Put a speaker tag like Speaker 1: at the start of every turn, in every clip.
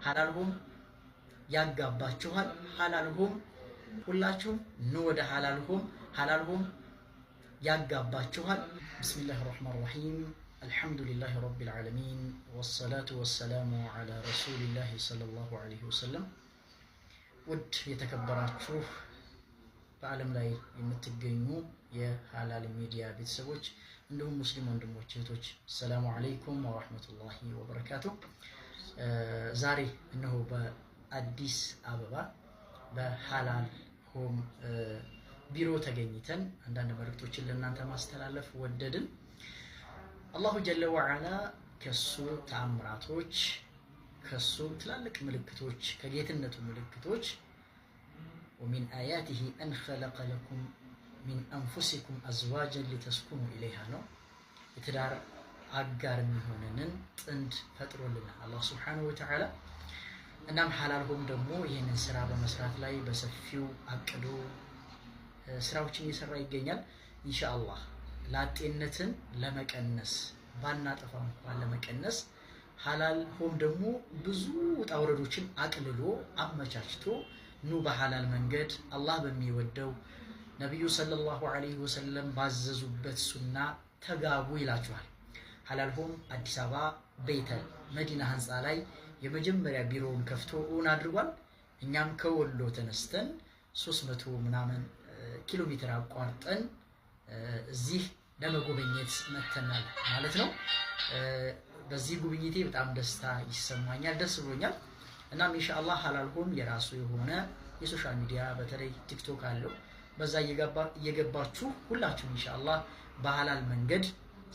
Speaker 1: ሀላል ሆም ያጋባችኋል። ሀላል ሆም ሁላችሁም ኑ ወደ ሀላል ሆም። ሀላል ሆም ያጋባችኋል። بسم الله الرحمن الرحيم، الحمد لله رب العالمين، والصلاة والسلام على رسول الله صلى الله عليه وسلم። ውድ የተከበራችሁ በዓለም ላይ የምትገኙ የሀላል ሚዲያ ቤተሰቦች እንዲሁም ሙስሊም ወንድሞች እህቶች፣ السلام عليكم ورحمة الله وبركاته። ዛሬ እነሆ በአዲስ አበባ በሀላል ሆም ቢሮ ተገኝተን አንዳንድ መልእክቶችን ለእናንተ ማስተላለፍ ወደድን። الله جل وعلا ከሱ ተአምራቶች፣ ከሱ ትላልቅ ምልክቶች፣ ከጌትነቱ ምልክቶች ومن آياته أن خلق لكم من أنفسكم أزواجا لتسكنوا إليها ነው። የትዳር አጋር የሚሆነንን ጥንድ ፈጥሮልናል አላህ سبحانه وتعالى። እናም ሀላል ሆም ደግሞ ይህንን ስራ በመስራት ላይ በሰፊው አቅዶ ስራዎችን እየሰራ ይገኛል። ኢንሻአላህ ላጤነትን ለመቀነስ፣ ባናጠፋ እንኳን ለመቀነስ፣ ሀላል ሆም ደግሞ ብዙ ውጣ ውረዶችን አቅልሎ አመቻችቶ ኑ በሀላል መንገድ አላህ በሚወደው ነቢዩ صلى الله عليه وسلم ባዘዙበት ሱና ተጋቡ ይላችኋል። ሀላል ሆም አዲስ አበባ ቤተል መዲና ህንፃ ላይ የመጀመሪያ ቢሮውን ከፍቶ እውን አድርጓል። እኛም ከወሎ ተነስተን 300 ምናምን ኪሎ ሜትር አቋርጠን እዚህ ለመጎብኘት መተናል ማለት ነው። በዚህ ጉብኝቴ በጣም ደስታ ይሰማኛል፣ ደስ ብሎኛል። እናም ኢንሻአላህ ሀላል ሆም የራሱ የሆነ የ social media በተለይ ቲክቶክ አለው። በዛ እየገባችሁ ሁላችሁም ኢንሻአላህ በሀላል መንገድ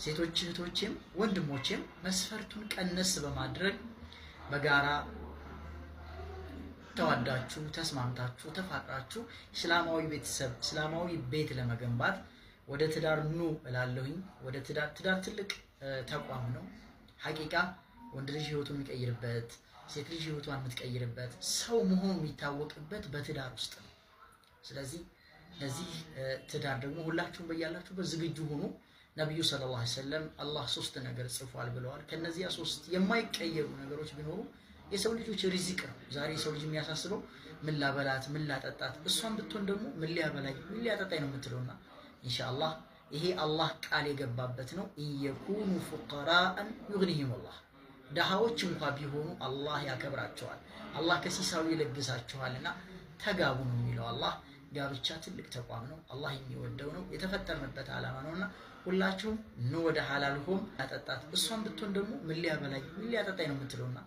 Speaker 1: ሴቶች እህቶቼም ወንድሞቼም መስፈርቱን ቀነስ በማድረግ በጋራ ተዋዳችሁ፣ ተስማምታችሁ፣ ተፋቅራችሁ እስላማዊ ቤተሰብ፣ እስላማዊ ቤት ለመገንባት ወደ ትዳር ኑ እላለሁኝ። ወደ ትዳር። ትዳር ትልቅ ተቋም ነው። ሐቂቃ ወንድ ልጅ ህይወቱን የሚቀይርበት፣ ሴት ልጅ ህይወቷን የምትቀይርበት፣ ሰው መሆኑ የሚታወቅበት በትዳር ውስጥ ነው። ስለዚህ ለዚህ ትዳር ደግሞ ሁላችሁም በያላችሁበት ዝግጁ ሁኑ። ነቢዩ صلى الله عليه وسلم አላህ ሶስት ነገር ጽፏል ብለዋል። ከነዚያ ሶስት የማይቀየሩ ነገሮች ቢኖሩ የሰው ልጆች ሪዚቅ ነው። ዛሬ የሰው ልጅ የሚያሳስበው ምን ላበላት፣ ምን ላጠጣት፣ እሷን ብትሆን ደግሞ ምን ሊያበላኝ፣ ምን ሊያጠጣኝ ነው የምትለውና ኢንሻአላህ ይሄ አላህ ቃል የገባበት ነው። إن يكونوا فقراء يغنهم الله፣ ድሃዎች እንኳ ቢሆኑ አላህ ያከብራቸዋል። አላህ ከሲሳዩ ይለግሳቸዋልና ተጋቡ ነው የሚለው አላህ። ጋብቻ ትልቅ ተቋም ነው። አላህ የሚወደው ነው። የተፈጠርንበት ዓላማ ነውና ሁላችሁም ኑ ወደ ሀላል ሆም። ያጠጣት፣ እሷን ብትሆን ደግሞ ምን ሊያበላኝ፣ ምን ሊያጠጣኝ ነው የምትለውና